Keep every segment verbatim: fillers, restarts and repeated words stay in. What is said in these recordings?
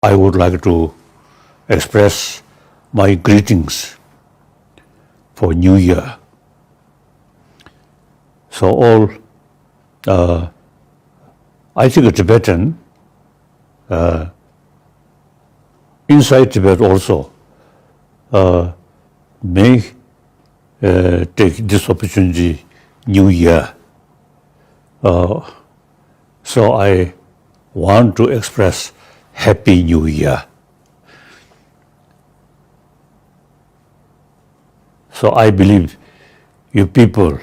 I would like to express my greetings for New Year. So all, uh, I think a Tibetan, uh, inside Tibet also, uh, may, uh, take this opportunity, New Year. Uh, so I want to express Happy New Year. So I believe you people,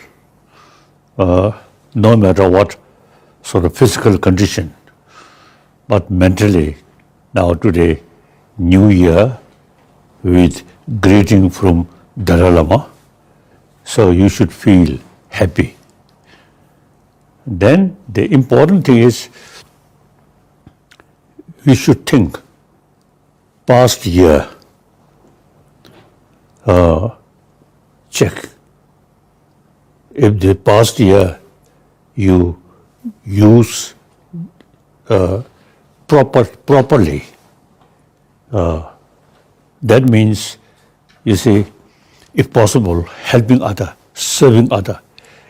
uh, no matter what sort of physical condition, but mentally, now today, New Year with greeting from Dalai Lama, so you should feel happy. Then the important thing is, we should think past year, uh, check. If the past year you use, uh, proper, properly, uh, that means, you see, if possible, helping other, serving other,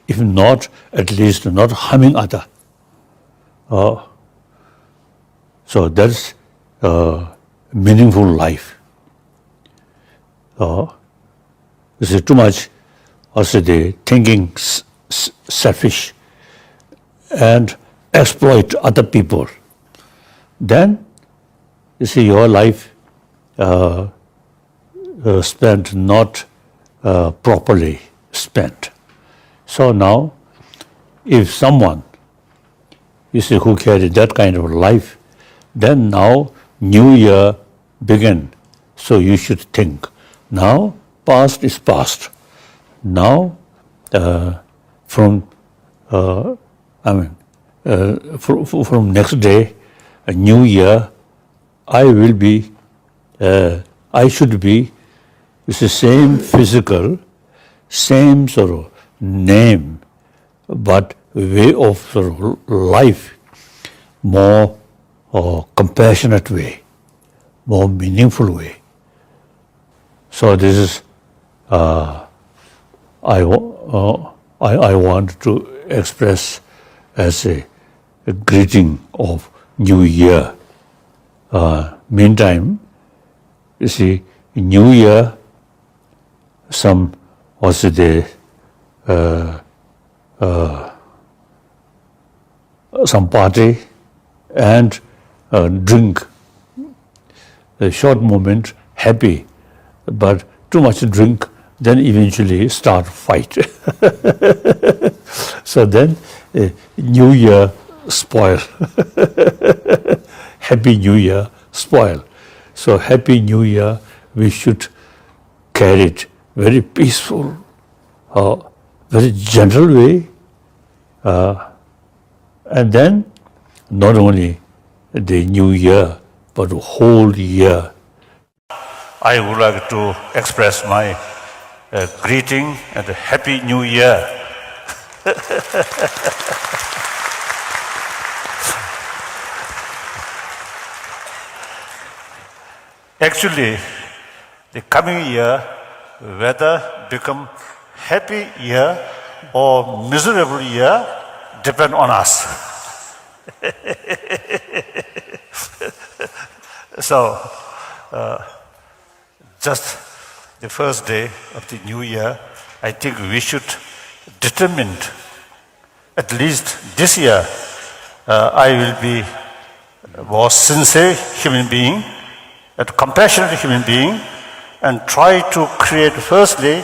if not, at least not harming other. Uh, so that's, uh, meaningful life. Uh, you see, too much, I say, the thinking s- s- selfish and exploit other people. Then, you see, your life, uh, uh, spent not, uh, properly spent. So now, if someone, you see, who carry that kind of life, then now New Year begin. So you should think. Now, past is past. Now, uh, from, uh, I mean, uh, fr- fr- from next day, a New Year, I will be, uh, I should be, it's the same physical, same sort of name, but way of sort of life, more, uh, compassionate way, more meaningful way. So this is, uh, I, wa- uh, I, I want to express as a, a greeting of New Year. Uh, meantime, you see, New Year, some, what's the, uh, uh, some party and, uh, drink. A short moment, happy, but too much drink, then eventually start fight. So then, uh, New Year spoil. Happy New Year spoil. So Happy New Year, we should carry it very peaceful, uh, very gentle way, uh, and then not only the New Year, but the whole year. I would like to express my, uh, greeting and Happy New Year. Actually, the coming year, whether become happy year or miserable year, depend on us. So, uh, just the first day of the new year, I think we should determine, at least this year, uh, I will be a more sincere human being, a compassionate human being, and try to create firstly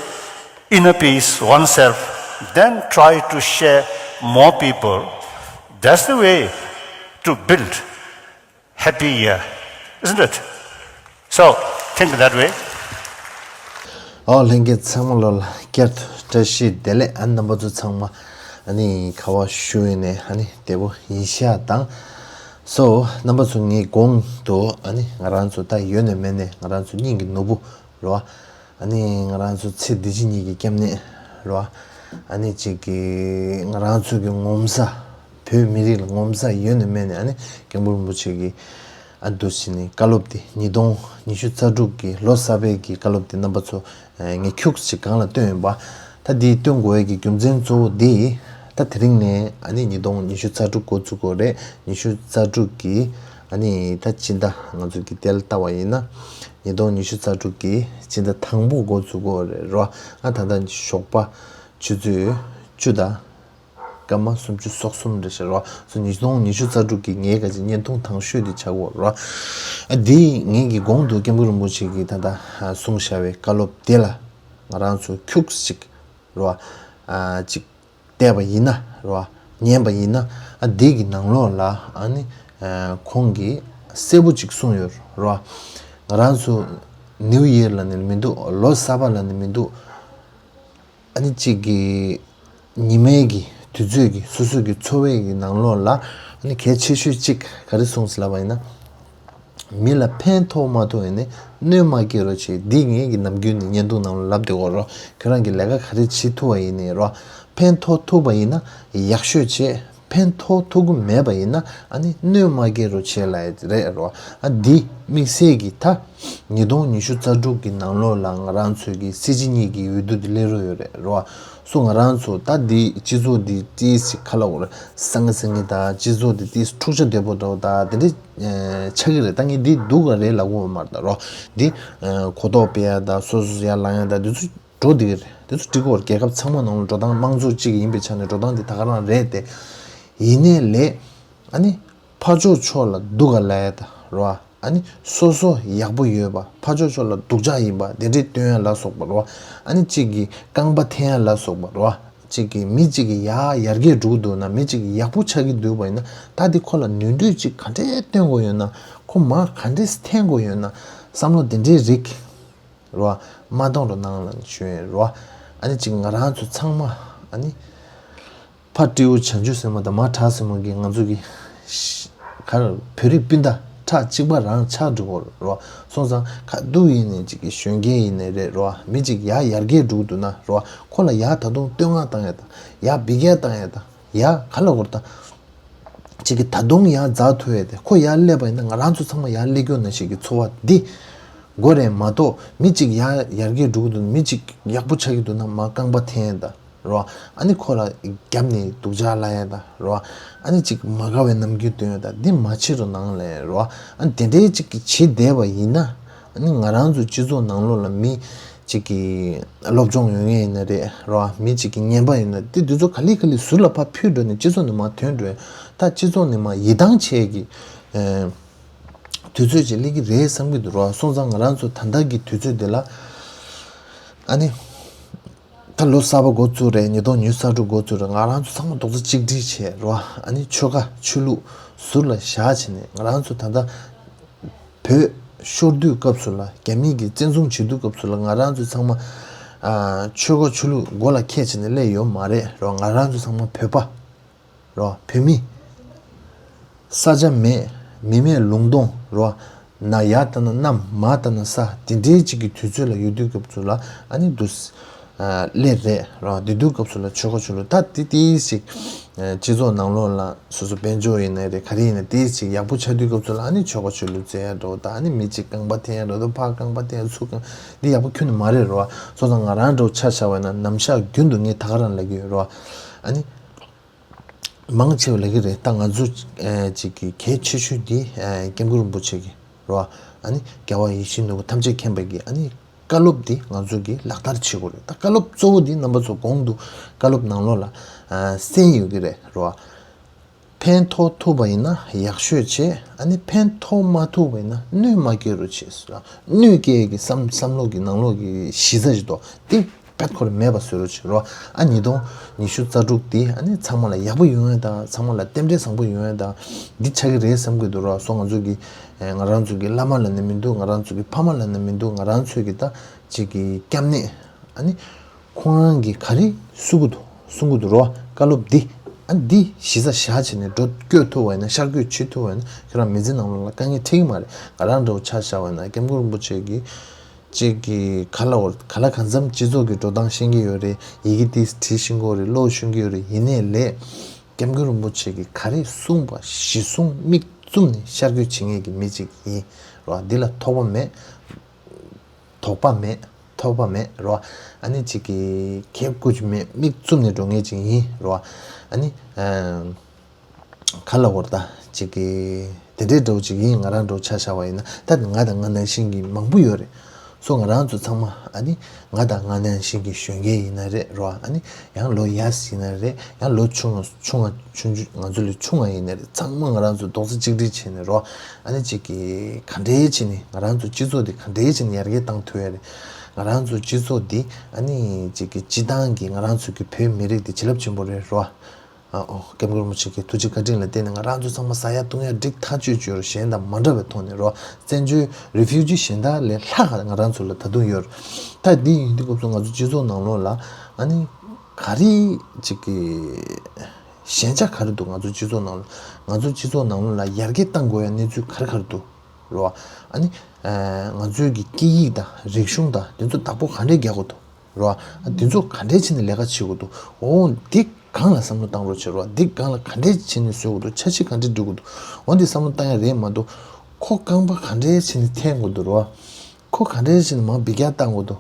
inner peace oneself, then try to share more people. That's the way to build happy year, isn't it? So, think that way. ཨོ་ལྷན་རྒྱས་ཚང་མ་ལོ་ལ་བསྐྱར་དུ་བཀྲ་ཤིས་བདེ་ལེགས། ཨ་ནི་རྣམ་པ་ཚོ་ཚང་མ་ཨ་ནི་ཁ་བ་ཞུ་ཡིན་ནས་ཨ་ནི་བདེ་པོ་ཡིན་ཤག་དང་། སོ་རྣམ་པ་ཚོ་ངས་གོང་དུ་ཨ་ནི་ང་རང་ཚོ་ད་ཡོད་ནས་མེད་ནས་ང་རང་ཚོ་སྙིང་གི་ནོར་བུ་རེད་བ། ཨ་ནི་ང་རང་ཚོ་ཚེ་འདི་ཕྱི་གཉིས་ཀྱི་སྐྱབས་གནས་རེད་བ། ཨ་ནི་གཅིག་གི་ང་རང་ཚོ་གི་ངོ་མཚར། བོད་མི་རིགས་ལ་ངོ་མཚར་ཡོད་ནས་མེད་ནས་ཨ་ནི་མཁན་པོ་རིན་པོ་ཆེ་གི་ ཨ་འདུག་བྱས་ནས་བཀའ་སློབ་དེ་ཉིས་སྟོང་ཉི་ཤུ་རྩ་དྲུག་གི་ལོ་གསར་པའི་གི་བཀའ་སློབ་དེ་རྣམ་པ་ཚོ་ངས་ཁྱུག་ཅིག་སྒང་ལ་བཏོན་ཡོད་པ། ད་འདི་བཏོན་དགོས་ཡས་ཀྱི་རྒྱུ་མཚན་གཙོ་བོ་འདི་ད་དེ་རིང་ནས་ཨ་ནི་ཉིས་སྟོང་ཉི་ཤུ་རྩ་དྲུག་འགོ་བཙུགས་དགོས་རེད། ཉི་ཤུ་རྩ་དྲུག་གི་ཨ་ནི་ད་སྤྱི་ཟླ་ང་ཚོ་གི་དེ་ལ་ལྟ་བ་ཡིན་ན་ཉིས་སྟོང་ཉི་ཤུ་རྩ་དྲུག་གི་སྤྱི་ཟླ་དང་པོ་འགོ་བཙུགས་དགོས་རེད་རོ། ཨ་ད་ལྟ་ཞོགས་པ་ཆུ་ཚོད་བཅུ་དང་། སྐར་མ་སུམ་ཅུ་སོ་གསུམ་རེད་ཤག་རོ། སོ་ཉིས་སྟོང་ཉི་ཤུ་རྩ་དྲུག་གི་ངའི་ག་ཅིག་བརྙན་ཐུང་དང་ཤོས་དེ་ཆགས་ཡོད་རོ། ཨ་འདི་ངེད་ཀྱི་གོང་དུ་སྐྱབས་མགོན་རིན་པོ་ཆེ་གིས་ད་ལྟ་གསུངས་བཞག་པའི་བཀའ་སློབ་དེ་ལ་ང་རང་ཚོ་ཁྱུག་ཅིག་རོ། ཨ་ཅིག་བལྟས་པ་ཡིན་ན་རོ། ཉན་པ་ཡིན་ན་ཨ་འདི་གི་ནང་ལོགས་ལ་ཨ་ནི་ཁོང་གིས་གསལ་པོ་ཅིག་གསུངས་ཡོད་རོ། ང་རང་ཚོ་ནིའུ་ཡེར་ལབ་ནི་མི་འདུག་ལོ་གསར་པ་ལབ་ནི་མི་འདུག་ཨ་ནི་གཅིག་གི་ཉི་མའི་གི་དུས་ཚོད་ཀྱི་སོ་སོ་གི་འཚོ་བའི་གི་ནང་ལོགས་ལ་ཨ་ནི་གལ་ཆེ་ཤོས་གཅིག་ག་རེ་གསུངས་ཟེར་ལབ་པ་ཡིན་ན། མི་ལ་ཕན་ཐོགས་མ་ཐུབ་ཡིན་ནི་གནོད་མ་སྐྱེལ་རོགས་བྱེད། འདི་ངས་ཀྱི་ནམ་རྒྱུན་ནས་བརྙན་ཐུང་ནང་ལ་ལབ་བསྡད་ཡོད་རོ། ཁྱོད་རང་གི་ལས་ཀ་ག་རེ་བྱེད་ཐུབ་པ་ཡིན་ནི་རོ། ཕན་ཐོགས་ཐུབ་པ་ཡིན་ན་ཡག་ཤོས་བྱེད། ཕན་ཐོགས་ཐུབ་ཀྱི་མེད་པ་ཡིན་ན་ཨ་ནི་གནོད་མ་སྐྱེལ་རོགས་བྱེད་ལབ་ཡ་རེད་རོ། ཨ་འདི་དམིགས་བསལ་གྱི་ད་ཉིས་སྟོང་ཉི་ཤུ་རྩ་དྲུག་གི་ནང་ལོགས་ལ་ང་རང་ཚོའི་གི་སྲིད་སྤྱི་གཉིས་ཀྱི་འོས་བསྡུ་དེ་སླེབས་རོགས་ཡོད་རེད་རོ། སོ་ང་རང་ཚོ་ད་འདི་སྤྱི་ཚོགས་འདི་ཏིས་ཅིག་ཁ་ལ་འོར་སང་ངེ་སང་ངེ་ད་སྤྱི་ཚོགས་འདི་ཏིས་འཁྲུག་ཆ་དོད་པོ་འདྲ་བོ་ད་དེ་འདྲ་ཆགས་ཀྱི་རེད། ད་ངས་འདི་སྡུག་ག་རེད་ལབ་དགོས་མ་རེད་ད་རོ། འདི་གོ་རྟོགས་སྤེལ་ཡ་ད་སོ་སོ་ཡར་ལངས་ཡ་ད་འདི་ཚོ་འགྲོ་འདི་གི་རེད། དེ་ཚོ་འགྲིག་གི་རེད། རྒྱལ་ཁབ་ཚང་མ་ནང་ལ་འགྲོ་སྟངས་དམངས་གཙོ་གཅིག་ཡིན་པའི་ཆ་ནས་འགྲོ་སྟངས་དེ་ད་ག་རང་རེད་དེ། ཡིན་ནའི་ལས་ཨ་ནི་ཕར་ཕྱོགས་ཕྱོགས་ལ་སྡུག་ག་ལབ་ཡ་ད་རོ། ཨ་ནི་སོ་སོ་ཡག་པོ་ཡོད་པ་ཕར་ཕྱོགས་ཕྱོགས་ལ་སྡུག་ཅག་ཡིན་པ་དེ་འདྲའི་སྟོན་ཡ་ལ་སོགས་པ་རོ། ཨ་ནི་གཅིག་གི་རྐང་པ་འཐེན་ཡ་ལ་སོགས་པ་རོ། གཅིག་གི་མི་གཅིག་གི་ཡར་ཡར་རྒྱས་འགྲོ་གི་འདུག་ན་མི་གཅིག་གི་ཡག་པོ་ཆགས་ཀྱི་འདུག་པ་ཡིན་ན་ད་དེ་ཁོ་ལ་ནོར་འཁྲུལ་གཅིག་ག་འདྲའི་སྟོན་དགོས་ཡོད་ན་ཁོ་མར་ག་འདྲས་འཐེན་དགོས་ཡོད་ན་བསམ་བློ་དེ་འདྲའི་རིགས། རོ། མ་གཏོང་རོགས་གནང་ལབ་ནས་ཞུ་ཡིན་རོ། ཨ་ནི་གཅིག་ང་རང་ཚོ་ཚང་མ་ཨ་ནི་ཕ་སྤྲེའུ་བྱང་ཆུབ་སེམས་དཔའ་དང་མ་བྲག་སྲིན་མོ་གིས་ང་ཚོ་གི་ག་རེ་བོད་རིགས་སྤུན་ཟླ་ཁྲག་གཅིག་པ་རང་ཆགས་འགྲོ་གི་རོ། སོང་ཙང་ག་དུས་ཡིན་ནའི་གཅིག་གི་གཞོན་སྐྱེས་ཡིན་ནའི་རེད་རོ། མི་གཅིག་ཡར་ཡར་རྒྱས་འགྲོ་གི་འདུག་ན་རོ། ཁོ་ལ་ཡར་ད་དུང་བསྟོད་བསྔགས་བཏང་ཡ་དང་ཡར་འབུད་རྒྱག་བཏང་ཡ་དང་ཡར་ག་ལ་གོ་རེད་ད། གཅིག་གིས་ད་དུང་ཡར་འཛེག་ཐུབ་ཡས་དེ་ཁོ་ཡར་སླེབས་པ་ཡིན་ན་ང་རང་ཚོ་ཚང་མ་ཡར་སླེབས་རྒྱུ་ནང་བཞིན་གྱི་ཚོར་བ་འདི་དགོས་རེད་མ་གཏོགས་མི་གཅིག་ཡར་ཡར་རྒྱས་འགྲོ་གི་འདུག་མི་གཅིག་ཡག་པོ་ཆགས་ཀྱི་འདུག་ན་མར་རྐང་པ་འཐེན་ཡས་ད་རོ། ཨ་ནི་ཁོ་ལ་རྒྱབ་ནས་སྡུག་ཅག་ལབ་ཡས་ད་རོ། ཨ་ནི་གཅིག་མ་དགའ་བའི་རྣམ་འགྱུར་སྟོན་ཡས་ད་འདི་མ་བྱེད་རོགས་གནང་ལབ་ཡས་རོ། ཨ་ནི་དེ་འདྲའི་གཅིག་གིས་བྱེད་བསྡད་པ་ཡིན་ན་ཨ་ནི་ང་རང་ཚོ་སྤྱི་ཚོགས་ནང་ལོགས་ལ་མི་གཅིག་གི་སློབ་སྦྱོང་ཡོད་མཁན་ཡིན་ན་རེད་རོ། མི་གཅིག་གི་ངན་པ་ཡིན་ན་དེ་དུས་ཚོད་ག་ལེ་ག་ལེ་ཟུར་ལ་ཕར་ཕུད་འགྲོ་ནས་སྤྱི་ཚོགས་ནས་མར་ཐོན་འགྲོ་ཡ། ད་སྤྱི་ཚོགས་ནས་མར་ཡིད་ཐང་ཆད་ཀྱི་ཨེ་དུས་ཚོད་ཅིག་སླེབས་ཀྱི་རེད་བསམ་གྱི་འདུག་རོ། སོང་ཙང་ང་རང་ཚོ་ད་ལྟ་གི་དུས་ཚོད་འདི་ལ་ཨ་ནི་ད་ལོ་གསར་པ་འགོ་བཙུགས་རེད། ཉིས་སྟོང་ཉི་ཤུ་རྩ་དྲུག་འགོ་བཙུགས་རེད། ང་རང་ཚོ་ཚང་མ་རྡོག་རྩ་གཅིག་སྒྲིལ་བྱས་རོ། ཨ་ནི་ཆོལ་ཁ་ཆོས་ལུགས་ཟུར་ལ་བཞག་བྱས་ནས་ང་རང་ཚོ་ད་ལྟ་བོད་ཤོར་དུས་སྐབས་སུ་ལ་རྒྱ་མི་གིས་བཙན་བཟུང་བྱེད་དུས་སྐབས་སུ་ལ་ང་རང་ཚོ་ཚང་མ་ཨ་ཆོལ་ཁ་ཆོས་ལུགས་མགོ་ལ་འཁྱེར་བྱས་ནས་སླེབས་ཡོད་མ་རེད་རོ། ང་རང་ཚོ་ཚང་མ་བོད་པ་རོ། བོད་མི་ས་ཆ་མེད་མི་མེད་ལུང་སྟོང་རོ། ན་ཡར་ལྟ་ན་གནམ་མར་ལྟ་ན་ས་དེ་འདྲའི་གཅིག་གི་དུས་ཚོད་ལ་ཡོད་དུས་སྐབས་སུ་ལ་ཨ་ནི་འདུག་སླེབས་རེད་རོ། དེ་དུས་སྐབས་སུ་ལ་ཆོལ་ཁ་ཆོས་ལུགས་ད་དེ་དེའི་ཞིག་སྤྱི་ཚོགས་ནང་ལོགས་ལ་སོ་སོ་དཔལ་འབྱོར་ཡིན་ནའི་རེད་ག་རེ་ཡིན་ནའི་དེའི་ཞིག་ཡག་པོ་ཆགས་དུས་སྐབས་སུ་ལ་ཨ་ནི་ཆོལ་ཁ་ཆོས་ལུགས་བཙལ་ཡ་འགྲོ་ད་ཨ་ནི་མི་གཅིག་རྐང་པ་འཐེན་ཡ་འགྲོ་ད་ཕར་རྐང་པ་འཐེན་ཡ་ཚུར་རྐང་འདི་ཡག་པོ་ཁྱོན་ནས་མ་རེད་རོ། སོང་ཙང་ང་རང་འདྲ་བོ་ཆ་བཞག་པ་ཡིན་ན་ནམ་ཞག་རྒྱུན་དུ་ངས་ད་ག་རང་ལབ་ཀྱི་ཡོད་རོ། ཨ་ནི་མང་ཆེ་བ་ལབ་ཀྱི་རེད། ད་ང་ཚོ་ཨེ་ཅིག་གི་གལ་ཆེ་ཤོས་འདི་ཨེ་སྐྱབས་མགོན་རིན་པོ་ཆེ་གི་རོ། ཨ་ནི་རྒྱལ་བ་ཡིད་བཞིན་ནོར་བུ་ཐམས་ཅད་མཁྱེན་པ་གི་ཨ་ནི་བཀའ་སློབ་འདི་ང་ཚོ་གིས་ལག་བསྟར་བྱེད་དགོས་རེད། ད་བཀའ་སློབ་གཙོ་བོ་འདི་རྣམ་པ་ཚོ་གོང་དུ་བཀའ་སློབ་ནང་ལོགས་ལ་ཨ་གསན་ཡོད་ཀྱི་རེད་རོ། ཕན་ཐོགས་ཐུབ་པ་ཡིན་ན་ཡག་ཤོས་བྱེད། ཨ་ནི་ཕན་ཐོགས་མ་ཐུབ་པ་ཡིན་ན་གནོད་མ་སྐྱེལ་རོགས་བྱེད་ཟེར། གནོད་སྐྱེལ་གྱི་བསམ་བསམ་བློ་གི་ནང་ལོགས་ཀྱི་གཞི་རྩ་ཞིག་འདུག་དེ། དཔེ་ཁོ་རང་མེད་པ་བཟོ་རོགས་བྱེད་རོགས། ཨ་ཉིས་སྟོང་ཉི་ཤུ་རྩ་དྲུག་འདི་ཨ་ནི་ཚང་མ་ལ་ཡག་པོ་ཡོང་ཡ་དང་ཚང་མ་ལ་རྟེན་འབྲེལ་བཟང་པོ་ཡོང་ཡ་དང་འདི་ཆགས་ཀྱི་རེད་བསམ་གྱི་འདུག་རོགས། སོ་ང་ཚོ་གི་ང་རང་ཚོ་གི་བླ་མ་ལབ་ནི་མི་འདུག་ང་རང་ཚོ་གི་ཕ་མ་ལབ་ནི་མི་འདུག་ང་རང་ཚོ་གི་ད་ཅིག་གི་སྐྱབས་གནས་ཨ་ནི་ཁོང་རང་གི་ག་རེ་གསུང་གི་འདུག་གསུང་གི་འདུག་རོགས། བཀའ་སློབ་འདི་ཨ་འདི་གཞི་རྩ་བཞག་བྱས་ནས་འགྲོ་བསྐྱོད་ཐུབ་པ་ཡིན་ན་ཤར་བསྐྱོད་བྱེད་ཐུབ་པ་ཡིན་ན་ཁྱོད་རང་མི་ཚེ་ནང་ལོགས་ལ་དཀའ་ངལ་འཕྲད་ཀྱི་མ་རེད། ང་རང་འདྲ་བོ་ཆ་བཞག་པ་ཡིན་ན་སྐྱབས་མགོན་རིན་པོ་ཆེ་གི་གཅིག་གི་ག་ལ་འོ་ག་ལ་གང་འཚམ་སྤྱི་ཚོགས་ཀྱི་འགྲོ་སྟངས་ཤེས་ཀྱི་ཡོད་རེད། ཡི་གེ་དེ་བྲིས་ཤེས་ཀྱི་ཡོད་རེད། ཀློག་ཤེས་ཀྱི་ཡོད་རེད། ཡིན་ནའི་ལས་སྐྱབས་མགོན་རིན་པོ་ཆེ་གིས་ག་རེ་གསུངས་པ་གཞི་བཟུང་མིག་ བཙུམས་ནས་ཤར་བསྐྱོད་བྱེད་མཁན་གྱི་མི་གཅིག་ཡིན་རོ། འདི་ལ་ཐོགས་པ་མེད། དོགས་པ་མེད། ཐོགས་པ་མེད་རོ། ཨ་ནི་གཅིག་གི་ཁེབས་ཀུ་ཅི་མེད། མིག་བཙུམས་ནས་འགྲོ་མཁན་གཅིག་ཡིན་རོ། ཨ་ནི་ཨ་ག་ལ་བོར་ད་གཅིག་གི་དེ་འདྲའི་འདྲ་བོ་གཅིག་ཡིན། ང་རང་འདྲ་བོ་ཆ་བཞག་པ་ཡིན་ན། ད་ང་དང་ང་ནང་བཞིན་གྱི་མང་པོ་ཡོད་རེད། སོ་ང་རང་ཚོ་ཚང་མ་ཨ་ནི་ང་དང་ང་ནང་བཞིན་གྱི་གཞོན་སྐྱེས་ཡིན་ན་རེད་རོ། ཨ་ནི་ཡང་ལོ་ཡས་ཡིན་ན་རེད། ཡང་ལོ་ཆུང་ང་ཆུང་ང་ཆུང་ཆུང་ང་ཚོ་ལས་ཆུང་ང་ཡིན་ན་རེད། ཚང་མ་ང་རང་ཚོ་རྡོག་རྩ་གཅིག་སྒྲིལ་བྱས་ནས་རོ། ཨ་ནི་གཅིག་གི་ག་འདྲའི་བྱས་ནས་ང་རང་ཚོ་སྤྱི་ཚོགས་འདི་ག་འདྲའི་བྱས་ནས་ཡར་རྒྱས་བཏང་ཐུབ་ཡ་རེད། ང་རང་ཚོ་སྤྱི་ཚོགས་འདི་ཨ་ནི་གཅིག་གི་སྤྱི་བཏང་གི་ང་རང་ཚོ་གི་བོད་མི་རིགས་འདི་བྱིན་རླབས་ཆེན་པོ་རེད་རོ། ཨ་ཨོ་སྐྱབས་མགོན་རིན་པོ་ཆེ་གི་ཐུགས་རྗེ་བཀའ་དྲིན་ལ་བརྟེན་ནས་ང་རང་ཚོ་ཚང་མ་ཟ་ཡ་བཏུང་ཡ་འགྲིག་ཐག་ཆོད་ཡོད་རེད། གཞན་དང་མ་འདྲ་བའི་ཐོག་ནས་རོ། བཙན་བྱོལ་རི་ཕིའུ་ཇི་གཞན་དག་ལས་ལྷག་ང་རང་ཚོ་ལ་ད་དུང་ཡོད་རེད། ད་འདི་ཡིན་དུས་སྐབས་སུ་ང་ཚོ་སྤྱི་ཚོགས་ནང་ལོགས་ལ་ཨ་ནི་ག་རེ་ཅིག་གི་ཞན་ཆ་ག་རེ་འདུག་ང་ཚོ་སྤྱི་ཚོགས་ནང་ལ། ང་ཚོ་སྤྱི་ཚོགས་ནང་ལོགས་ལ་ཡར་རྒྱས་གཏང་དགོས་ཡ་གནས་ཚུལ་ག་རེ་ག་རེ་འདུག་རོ། ཨ་ནི་ཨ་ང་ཚོའི་གི་སྐད་ཡིག་དང་རིག་གཞུང་དང་དེ་ཚོ་བདག་པོ་ག་འདྲས་རྒྱག་དགོས་འདུག་རོ། ཨ་དེ་ཚོ་ག་འདྲས་བྱས་ནས་ལས་ཀ་བྱེད་དགོས་འདུག་འོ་འདི་སྒང་ལ་བསམ་བློ་བཏང་རོགས་བྱེད་རོ། འདི་སྒང་ལ་ག་འདྲས་བྱས་ནས་བཟོ་དགོས་འདུག་འཆར་གཞི་ག་འདྲས་སྒྲིག་དགོས་འདུག་འོ་འདི་བསམ་བློ་བཏང་ཡ་རེད་མ་གཏོགས། ཁོ་རྐང་པ་ག་འདྲས་བྱས་ནས་འཐེན་དགོས་འདུག་རོ། ཁོ་ག་འདྲས་བྱས་ནས་མར་འབུད་རྒྱག་བཏང་དགོས་འདུག་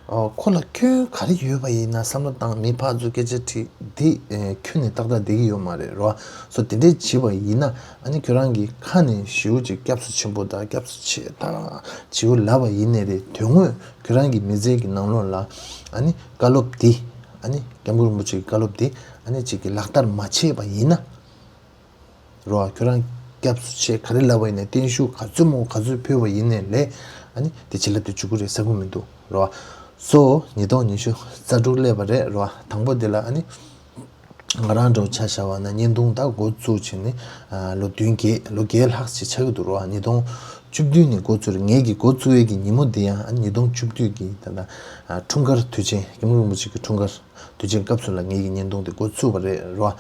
ཨོ་ཁོ་ལ་སྐྱོན་ག་རེ་ཡོད་པ་ཡིན་ན་བསམ་བློ་བཏང་། མི་ཕར་ཚུར་སྐད་ཆ་དྲིས་འདི་ཨེ་ཁྱོན་ནས་ཏག་ཏག་བསྡད་ཀྱི་ཡོད་མ་རེད་རོ། སོ་དེ་འདྲས་བྱས་པ་ཡིན་ན་ཨ་ནི་ཁྱོད་རང་གི་ཁ་ནས་ཞེ་པོ་ཅིག་སྐྱབས་སུ་ཆེན་པོ་དང་སྐྱབས་སུ་ཆེ་དང་ཞེ་པོ་ལབ་པ་ཡིན་ནའི་རེད། དོན་དངོས་ཁྱོད་རང་གི་མི་ཚེ་གི་ནང་ལོགས་ལ་ཨ་ནི་བཀའ་སློབ་འདི་ཨ་ནི་སྐྱབས་མགོན་རིན་པོ་ཆེ་གི་བཀའ་སློབ་འདི་ཨ་ནི་ཅིག་གི་ལག་བསྟར་མ་བྱས་པ་ཡིན་ན། རོ། ཁྱོད་རང་སྐྱབས་སུ་མཆི་ག་རེ་ལབ་པ་ཡིན་ནའི་བརྟན་བཞུགས་ག་ཚོད་མང་པོ་ག་ཚོད་ཕུལ་བ་ཡིན་ནའི་ལས་ཨ་ནི་དེ་བྱིན་རླབས་དེ་འཇུག་གི་རེད་ཟེར་གི་མི་འདུག་རོ། སོ་ཉིས་སྟོང་ཉི་ཤུ་རྩ་དྲུག་སླེབས་པ་རེད་རོ། དང་པོ་དེ་ལ་ཨ་ནི་ང་རང་འདྲ་བོ་ཆ་བཞག་པ་ན་བརྙན་ཐུང་ད་འགོ་བཙུགས་བྱས་ནས་ཨ་ལོ་བདུན་བརྒྱད་ལོ་བརྒྱད་ལྷག་ཅིག་ཆགས་ཀྱི་འདུག་རོ། ཉིས་སྟོང་བཅུ་བདུན་ནས་འགོ་བཙུགས་རེད། ངེད་ཀྱི་འགོ་བཙུགས་ཡས་ཀྱི་ཉིན་མོ་དེ་ཡང་ཨ་ནི་ཉིས་སྟོང་བཅུ་བདུན་གྱི་ད་ལྟ་ཨ་འཁྲུངས་སྐར་དུས་ཆེན་སྐྱབས་མགོན་རིན་པོ་ཆེ་གི་འཁྲུངས་སྐར། དུས་ཆེན་སྐབས་སུ་ལ་ངེད་ཀྱི་བརྙན་ཐུང་དེ་འགོ་ཚུགས་པ་རེད་རོ།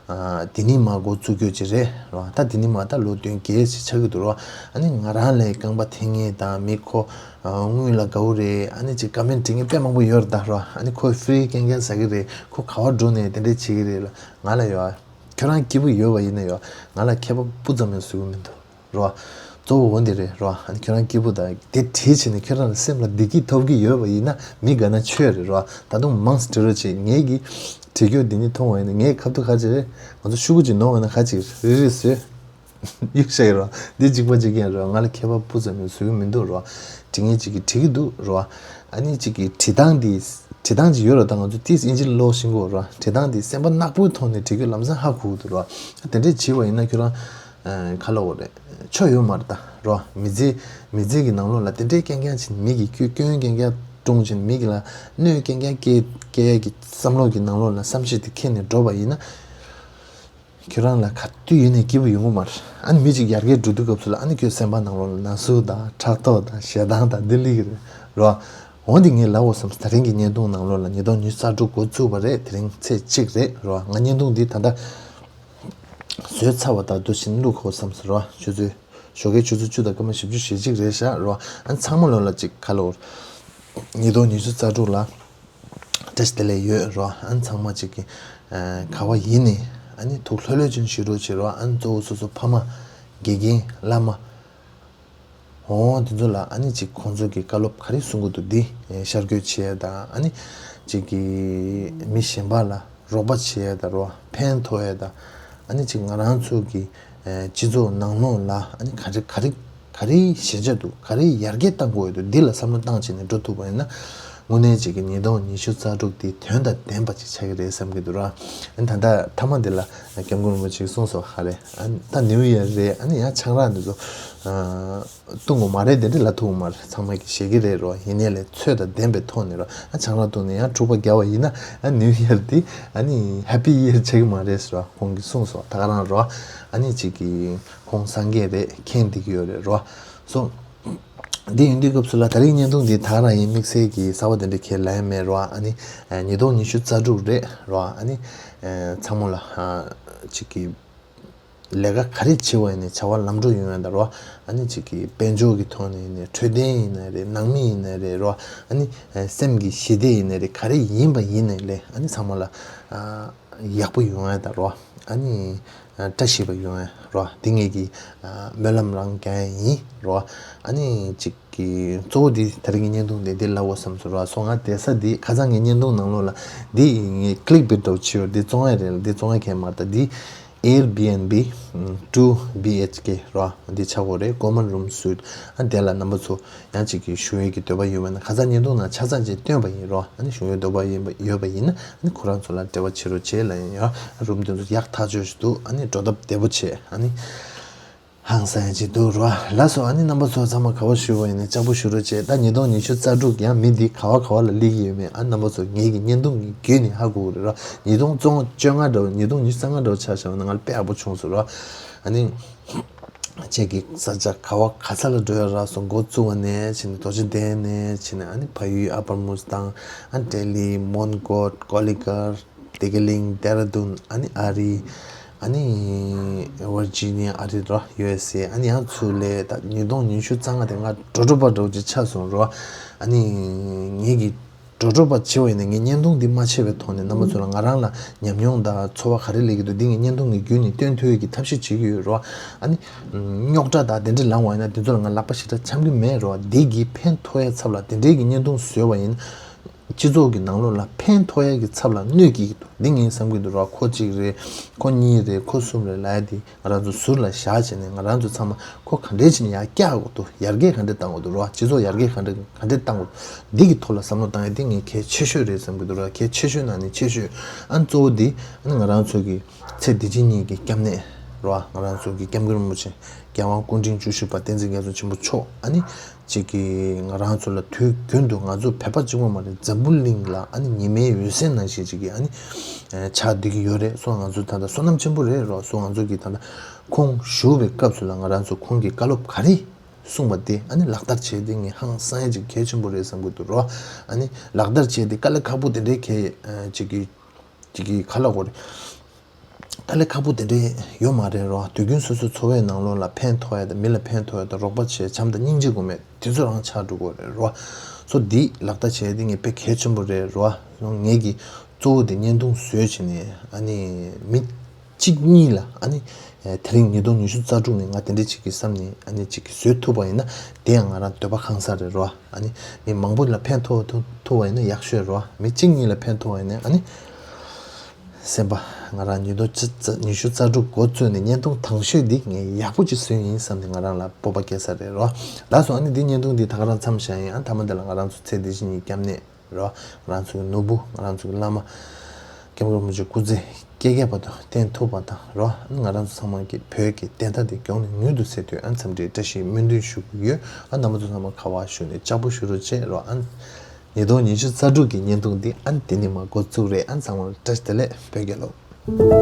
ཨ་དེ་ནས་མར་འགོ་བཙུགས་རྒྱུ་ཅིག་རེད་རོ། ད་དེ་ནས་མར་ད་ལོ་བདུན་བརྒྱད་ཅིག་ཆགས་ཀྱི་འདུག་རོ། ཨ་ནི་ང་རང་ལས་རྐང་པ་འཐེན་མཁན་དང་མི་ཁོ་ཨ་དངུལ་ལ་དགའ་བོ་རེད། ཨ་ནི་ཅིག་ཀ་མེན་འབྲི་མཁན་དཔེ་མང་པོ་ཡོད་རེད་ད་རོ། ཨ་ནི་ཁོ་ཧྥི་རི་རྐྱང་རྐྱང་ཟ་གི་རེད། ཁོ་ག་པར་འགྲོ་ནས་དེ་འདྲས་བྱེད་ཀྱི་རེད་ལ་ང་ལ་ཡོད། ཁྱོད་རང་སྐྱིད་པོ་ཡོད་པ་ཡིན་ན་ཡོད། ང་ལ་ཁྱད་པར་སྤུ་ཙམ་ཡང་བཟོ་གི་མི་འདུག་རོ། གཙོ་བོ་འོ་འདི་རེད་རོ། ཨ་ནི་ཁྱོད་རང་སྐྱིད་པོ་དང་དེ་བྲིས་བྱས་ནས་ཁྱོད་རང་ལ་སེམས་ལ་བདེ་སྐྱིད་ཐོབ་ཀྱི་ཡོད་པ་ཡིན་ན་མི་དགའ་ན་ཆོས་རེད་རོ། ད་དུང་མང་ཙམ་བྲི་རོགས་བྱེད། ངེད་ཀྱི་བྲིས་རྒྱུ་འདི་ཉིད་མཐོང་བ་ཡིན་ན་ངའི་ཁ་ཐུག་ཁ་ཅིག་རེད། ང་ཚོ་ཤོག་གུ་ཅིག་ནོར་བ་ན་ཁ་ཅིག་རེ་རེ་བཟོས་གཡུག་བཞག་ཡོད་རོ། འདི་གཅིག་པ་གཅིག་རྐྱང་རོ། ང་ལ་ཁྱད་པར་སྤུ་ཙམ་ཡང་བཟོ་གི་མི་འདུག་རོ། བྲིས་མཁན་གཅིག་གིས་བྲིས་ཀྱི་འདུག་རོ། ཨ་ནི་གཅིག་གི་བྲིས་སྟངས་འདི་བྲིས་སྟངས་ཅིག་ཡོད་རོ། ད་ང་ཚོ་ཏིས་ཨིན་ཇི་ཀློག་ཤེས་ཀྱི་ཡོད་རོ། བྲིས་སྟངས་འདི་སེམས་པ་ནག་པོའི་ཐོག་ནས་བྲིས་རྒྱུ་ལམ་སང་ཧ་གོ་གི་འདུག་རོ། དེ་འདྲས་བྱས་པ་ཡིན་ན་ཁྱོད་རང་ཨ་ག་ལབ་དགོས་རེད། ཆོ་ཡོད་མ་རེད་ད་རོ། མི་ཚེ་མི་ཚེ་གི་ནང་ལོགས་ལ་དེ་འདྲས་རྐྱང་རྐྱང་བྱས་ནས་མི་གི་སྐྱོན་སྐྱོན་རྐྱང་རྐྱང་བསྐྲུན་བྱས་ནས་མི་གི་ལ་གནོད་རྐྱང་རྐྱང་སྐྱེལ་སྐྱེལ་ཡས་ཀྱི་བསམ་བློ་གི་ནང་ལོགས་ལ་བསམ་ཤེས་དེ་ཁྱེར་ནས་འགྲོ་བ་ཡིན་ན། ཁྱོད་རང་ལ་ག་དུས་ཡིན་ནའི་སྐྱིད་པོ་ཡོང་གི་མ་རེད། ཨ་ནི་མི་གཅིག་ཡར་རྒྱས་འགྲོ་དུས་སྐབས་སུ་ལ་ཨ་ནི་ཁྱོད་སེམས་པ་ནང་ལོགས་ལ་ན་ཟུག་དང་ཕྲག་དོག་དང་ཞེ་སྡང་དང་འདི་སླེབས་ཀྱི་རེད་རོ། འོ་འདི་ངས་ལབ་དགོས་བསམས། དེ་རིང་གི་བརྙན་ཐུང་ནང་ལོགས་ལ་ཉིས་སྟོང་ཉི་ཤུ་རྩ་དྲུག་འགོ་བཙུགས་པ་རེད། དེ་རིང་ཚེས་གཅིག་རེད་རོ། ང་བརྙན་ཐུང་འདི་ད་ལྟ་བཟོས་ཚར་བ་དང་དུ་བཞིན་བླུག་དགོས་བསམས་རོ། ཆུ་ཚོད་ཞོགས་ཀའི་ཆུ་ཚོད་བཅུ་དང་སྐར་མ་བཞི་བཅུ་ཞེ་གཅིག་རེད་ཤག་རོ། ཨ་ནི་ཚང་མ་ལོ་ལ་གཅིག་ཁ་ལོ། ཉིས་སྟོང་ཉི་ཤུ་རྩ་དྲུག་ལ་བཀྲ་ཤིས་བདེ་ལེགས་ཡོད་རོ། ཨ་ནི་ཚང་མ་གཅིག་གི་ཨ་ག་བ་ཡིན་ནའི་ཨ་ནི་ཐུགས་ལྷོད་ལྷོད་ཅིག་བཞུགས་རོགས་བྱེད་རོ། ཨ་ནི་གཙོ་བོ་སོ་སོ་ཕ་མ་དགེ་རྒན་བླ་མ། འོ་དེ་ཚོ་ལ་ཨ་ནི་ཅིག་ཁོང་ཚོ་གི་བཀའ་སློབ་ག་རེ་གསུང་གི་འདུག་འདི་ཨེ་ཤར་བསྐྱོད་བྱེད་ཡ་དང་། ཨ་ནི་ཅིག་གི་མི་གཞན་པ་ལ་རོགས་པ་བྱེད་ཡ་དང་རོ། ཕན་ཐོགས་ཡ་དང་། ཨ་ནི་ཅིག་ང་རང་ཚོ་གི་ཨེ་སྤྱི་ཚོགས་ནང་ལོགས་ལ་ཨ་ནི་ག་རེ་ག་རེ་ག་རེ་ཞན་ཆ་འདུག་ག་རེ་ཡར་རྒྱས་གཏང་དགོས་ཡ་འདུག་འདི་ལ་བསམ་བློ་བཏང་བྱས་ནས་འགྲོ་ཐུབ་པ་ཡིན་ན། དངོས་གནས་ཅིག་གི་ཉིས་སྟོང་ཉི་ཤུ་རྩ་དྲུག་འདི་དོན་དང་ལྡན་པ་ཅིག་ཆགས་ཀྱི་རེད་བསམ་གྱི་འདུག་ར། ཨ་ནི་ད་ལྟ་མཐའ་མ་འདི་ལ་སྐྱབས་མགོན་རིན་པོ་ཆེས་གསུངས་སོང་། ཧ་རེ་ཨ་ནི་ད་ནིའུ་ཡར་རེད། ཨ་ནི་ཡང་ཆང་རག་འདི་ཚོ་ཨ་བཏུང་དགོས་མ་རེད། དེ་འདྲ་ལབ་ཐུབ་ཀྱི་མ་རེད། ཚང་མ་གིས་ཤེས་ཀྱི་རེད་རོ། ཡིན་ནའི་ལས་ཚོད་དང་ལྡན་པའི་ཐོག་ནས་རོ། ཨ་ཆང་རག་བཏུང་ནས་ཡང་འཁྲུག་པ་རྒྱག་པ་ཡིན་ན་ཨ་ནིའུ་ཡར་འདི་ཨ་ནི་ཧེ་པི་ཡར་ཆགས་ཀྱི་མ་རེད་ཟེར་རོ། ཁོང་གིས་གསུངས་སོང་ད་ག་རང་རོ། ཨ་ནི་ཅིག་གི་ཁོང་སངས་རྒྱས་རེད། མཁྱེན་བསྡད་ཀྱི་ཡོད་རེད་རོ། སོ། འདི་ཡིན་དུས་སྐབས་སུ་ལ་ད་རིང་བརྙན་ཐུང་འདི་ད་ག་རང་ཡིན། དམིགས་བསལ་གྱི་གསར་པ་དེ་འདྲ་ཁྱེད་ལ་ཡང་མེད་རོ། ཨ་ནི་ཉིས་སྟོང་ཉི་ཤུ་རྩ་དྲུག་རེད་རོ། ཨ་ནི་ཚང་མ་ལ་ཅིག་གི་ལས་ཀ་ག་རེ་བྱེད་པ་ཡིན་ནའི་བྱ་བ་ལམ་འགྲོ་ཡོང་ཡ་ད་རོ། ཨ་ནི་ཅིག་གི་དཔལ་འབྱོར་གྱི་ཐོག་ནས་ཡིན་ནའི་འཕྲོད་བསྟེན་ཡིན་ན་རེད། ནང་མི་ཡིན་ན་རེད་རོ། ཨ་ནི་སེམས་ཀྱི་ཞི་བདེ་ཡིན་ན་རེད། ག་རེ་ཡིན་པ་ཡིན་ནའི་ལས་ཨ་ནི་ཚང་མ་ལ་ཡག་པོ་ཡོང་ཡ་ད་རོ། ཨ་ནི། བཀྲ་ཤིས་པ་ཡོང་ཡ་རོ། འདི་ངེད་ཀྱི་སྨོན་ལམ་རང་རྒྱག་ཡ་ཡིན་རོ། ཨ་ནི་ཅིག་གི་གཙོ་བོ་འདི་དེ་རིང་གི་བརྙན་ཐུང་འདི་འདི་ལབ་དགོས་བསམ་སོང་རོ། སོ་ང་བསྡད་ས་འདི་ཁ་སང་ངའི་བརྙན་ཐུང་ནང་ལོགས་ལ་འདི་ངས་clickbait་འདྲ་བོ་བྱས་ཡོད། འདི་བཙོང་ཡ་རེད་ལ། འདི་བཙོང་ཡ་གང་ཡང་མ་རེད། ད་འདི་Airbnb two B H K རོ། འདི་ཆགས་ཀྱི་ཡོད་རེད། Common room suite། ཨ་དེ་ལ་རྣམ་པ་ཚོ་ཡང་ཅིག་གི་ཞུ་ཡས་ཀྱི་འདོད་པ་ཡོད་པ་ཡིན་ན། ཁ་སང་བརྙན་ཐུང་ནང་ཆ་ཚང་ཅིག་བཏོན་པ་ཡིན་རོ། ཨ་ནི་ཞུ་ཡས་འདོད་པ་ཡིན་པ་ཡོད་པ་ཡིན་ན། ཨ་ནི་ཁོ་རང་ཚོ་ལ་འབྲེལ་བ་བྱེད་རོགས་བྱེད་ལབ་ཡིན་ཡ། རུམ་དེ་ཚོ་ཡག་ཐག་ཆོད་ཞིག་འདུག་ཨ་ནི་འགྲོ་སྟབས་བདེ་པོ་བྱས། ཨ་ནི་ཧང་སང་ཡ་ཅིག་འདུག་རོ། ལགས་སོ། ཨ་ནི་རྣམ་པ་ཚོ་ཚང་མ་ག་པར་བཞུགས་པ་ཡིན་ནའི་ལྕགས་པོ་བཞུགས་རོགས་བྱེད། ད་ཉིས་སྟོང་ཉི་ཤུ་རྩ་དྲུག་ཡང་མི་འདི་ག་བ་ག་བ་ལ་སླེབས་ཀྱི་ཡོད་མེད། ཨ་རྣམ་པ་ཚོ་ངེད་ཀྱི་བརྙན་ཐུང་གི་བརྒྱུད་ནས་ཧ་གོ་གི་རེད་རོ། ཉིས་སྟོང་བཅོ་ལྔ་འདྲ་བོ། ཉིས་སྟོང་ཉི་ཤུ་རྩ་ལྔ་འདྲ་བོ་ཆ་བཞག་པ་ན་ང་ལ་དཔེ་ཡག་པོ་བྱུང་སོང་རོ། ཨ་ནི། ཁྱེད་ཀྱི་ས་ཆ་ག་བ་ག་ས་ལ་འགྲོ་ཡ་རག་སོང་། འགོ་བཙུགས་པ་ནས་བྱས་ནས། རྡོ་རྗེ་གདན་ནས་བྱས་ནས། ཨ་ནི་ཕ་ཡུལ་ཨ་པར་མུ་སི་ཐང་། ཨ་ནི་ལྡི་ལི། མོན་གྷོ། ཀོ་ལི་གྷལ། བདེ་སྐྱིད་གླིང་། ལྡེ་ར་ལྡུན། ཨ་ནི་ཨ་རི། ཨ་ནི་ཝར་ཇི་ནི་ཡ། ཨ་རི་རོ། ཡུ་ཨེས་ཨེ། ཨ་ནི་ཡང་ཚུར་ལ་ད་ཉིས་སྟོང་ཉི་ཤུ་རྩ་ལྔ་དེ་ང་འགྲོ་འགྲོ་པ་འདྲ་བོ་ཅིག་ཆགས་སོང་རོ། ཨ་ནི་ངེད་ཀྱི་འགྲོ་གྲོགས་པ་བྱེད་པ་ཡིན་ན། ངས་བརྙན་ཐུང་འདི་མ་ཆད་པའི་ཐོག་ནས་རྣམ་པ་ཚོ་ལ་ང་རང་ལ་ཉམས་མྱོང་དང་ཚོར་བ་ག་རེ་སླེབས་ཀྱི་འདུག་འདི་ངས་བརྙན་ཐུང་གི་བརྒྱུད་ནས་སྟོན་ཐུབ་ཡས་ཀྱི་ཐབས་ཤེས་བྱེད་ཀྱི་ཡོད་རོ། ཨ་ནི། རྙོག་དྲ་དང་དེ་འདྲ་ལངས་པ་ཡིན་ན་དེ་ཚོ་ལ་ང་ལག་པ་ཞེ་དྲག་འཆང་གི་མེད་རོ། འདི་གིས་ཕན་ཐོགས་ཡས་ཚབ་ལ་དེ་འདྲའི་གི་བརྙན་ཐུང་བཟོས་པ་ཡིན། སྤྱི་ཚོགས་ཀྱི་ནང་ལོགས་ལ་ཕན་ཐོགས་ཡས་ཀྱི་ཚབ་ལ་གནོད་སྐྱེལ་གྱི་འདུག་འདི་ངས་བསམ་གྱི་འདུག་རོ། ཁོ་གཅིག་རེད། ཁོ་གཉིས་རེད། ཁོ་གསུམ་རེད་ལབ་ཡ་འདི། ང་རང་ཚོ་ཟུར་ལ་བཞག་བྱས་ནས། ང་རང་ཚོ་ཚང་མ་ཁོ་ག་འདྲས་བྱས་ནས་ཡར་བཀྱག་དགོས་འདུག་ཡར་རྒྱས་ག་འདྲས་གཏང་དགོས་འདུག་རོ། སྤྱི་ཚོགས་ཡར་རྒྱས་ག་འདྲས་ག་འདྲས་གཏང་དགོས་འདུག་འདི་གི་ཐོག་ལ་བསམ་བློ་བཏང་ཡ་འདི་ངས་གལ་ཆེ་ཤོས་རེད་བསམ་གྱི་འདུག་རོ། གལ་ཆེ་ཤོས་ནང་ནས་ཆེ་ཤོས། ཨ་ནི་གཙོ་བོ་འདི་ཨ་ནི་ང་རང་ཚོ་གི་ཚེ་འདི་ཕྱི་གཉིས་ཀྱི་སྐྱབས་གནས་རོ། ང་རང་ཚོ་གི་སྐྱབས་མགོན་རིན་པོ་ཆེ་རྒྱལ་དབང་སྐུ་ཕྲེང་བཅུ་བཞི་པ་བསྟན་འཛིན་རྒྱ་མཚོ་ཆེན་པོ་མཆོག་ཨ་ནི་ཅིག་གིས་ང་རང་ཚོ་ལ་དུས་རྒྱུན་དུ། ང་ཚོ་བོད་པ་གཅིག་པོ་མ་རེད། འཛམ་བུ་གླིང་ལ་ཨ་ནི་ཉི་མའི་འོད་ཟེར་ནང་བཞིན་ཅིག་གིས་ཨ་ནི་ཆགས་བསྡད་ཀྱི་ཡོད་རེད། སོ་ང་ཚོ་ད་ལྟ་བསོད་ནམས་ཆེན་པོ་རེད་རོ། སོ་ང་ཚོ་གིས་ད་ལྟ་ཁོང་བཞུགས་པའི་སྐབས་སུ་ལ་ང་རང་ཚོ་ཁོང་གི་བཀའ་སློབ་ག་རེ་གསུངས་པ་དེ་ཨ་ནི་ལག་བསྟར་བྱས་ཏེ། ངས་ཧང་སང་ཡ་ཅིག་གལ་ཆེན་པོ་རེད་བསམ་གྱི་འདུག་རོ། ཨ་ནི་ལག་བསྟར་བྱས་ཏེ་དཀའ་ལས་ཁག་པོ་དེ་འདྲའི་གལ་ཅིག་གི་ཅིག་གི་ག་ལ་གོ་རེད། དཀའ་ལས་ཁག་པོ་དེ་འདྲའི་ཡོད་མ་རེད་རོ། དུས་རྒྱུན་སོ་སོའི་འཚོ་བའི་ནང་ལོགས་ལ་ཕན་ཐོགས་ཡ་དང་། མི་ལ་ཕན་ཐོགས་ཡ་དང་། རོགས་པ་བྱས། བྱམས་དང་སྙིང་རྗེ་སྒོམ་ཡ་དེ་ཚོ་རང་ཆགས་འགྲོ་གི་རེད་རོ། སོ་འདི་ལག་བསྟར་བྱས་ཏེ་ངས་དཔེ་གལ་ཆེན་པོ་རེད་རོ། ངས་ཀྱི་གཙོ་བོ་དེ་བརྙན་ཐུང་བཟོས་བྱས་ནས་ཨ་ནི་མི་གཅིག་གཉིས་ལ་ཨ་ནི་དེ་རིང་ཉིས་སྟོང་ཉི་ཤུ་རྩ་དྲུག་ནས་ང་དེ་འདྲ་ཅིག་གི་བསམ་ནས་ཨ་ནི་ཅིག་གི་བཟོས་ཐུབ་པ་ཡིན་ན། དེ་ཡང་ང་རང་འདོད་པ་ཁེངས་ས་རེད་རོ། ཨ་ནི་མི་མང་པོ་ལ་ཕན་ཐོགས་ཐུབ་ཐུབ་པ་ཡིན་ན་ཡག་ཤོས་རོ། མི་གཅིག་གཉིས་ལ་ཕན་ཐོགས་པ་ཡིན་ན་ཨ་ནི། སེམས་པ་ང་རང་ཉིས་སྟོང་ཉི་ཤུ་རྩ་དྲུག་འགོ་བཙུགས་ནས་བརྙན་ཐུང་དང་ཤོས་འདི་ངས་ཡག་པོ་ཅིག་བཟོས་ཡིན་བསམ་ནས་ང་རང་ལ་སྤོབས་པ་སྐྱེ་ས་རེད་རོ། ལགས་སོ། ཨ་ནི་འདི་བརྙན་ཐུང་འདི་ད་ག་རང་མཚམས་བཞག་ཡིན། ཨ་མཐའ་མ་འདི་ལ་ང་རང་ཚོ་ཚེ་འདི་ཕྱི་གཉིས་སྐྱབས་གནས་རོ། ང་རང་ཚོ་གི་ནོར་བུ། ང་རང་ཚོ་གི་བླ་མ་སྐྱབས་མགོན་རིན་པོ་ཆེ་སྐུ་ཚེ་བསྐལ་བརྒྱ་བར་དུ་བརྟན་ཐུབ་པ་དང་རོ། ཨ་ནི་ང་རང་ཚོ་ཚང་མ་གི་བོད་ཀྱི་བདེན་མཐའ་འདི་མགྱོགས་ནས་མྱུར་དུ་སེལ་དུས་ཨ་འཚམས་འདྲིའི་བཀྲ་ཤིས་སྨོན་འདུན་ཞུ་གི་ཡོད། ཨ་རྣམ་པ་ཚོ་ཚང་མ་ག་བ་བཞུགས་ནས་ལྕགས་པོ་བཞུགས་རོགས་བྱེད་རོ། ཨ་ཉིས་སྟོང་ཉི་ཤུ་རྩ་དྲུག་གི་བརྙན་ཐུང་འདི་ཨ་འདི་ནས་མར་འགོ་བཙུགས་རེད། ཨ་ཚང་མ་ལ་བཀྲ་ཤིས་བདེ་ལེགས། བོད་རྒྱལ་ལོ།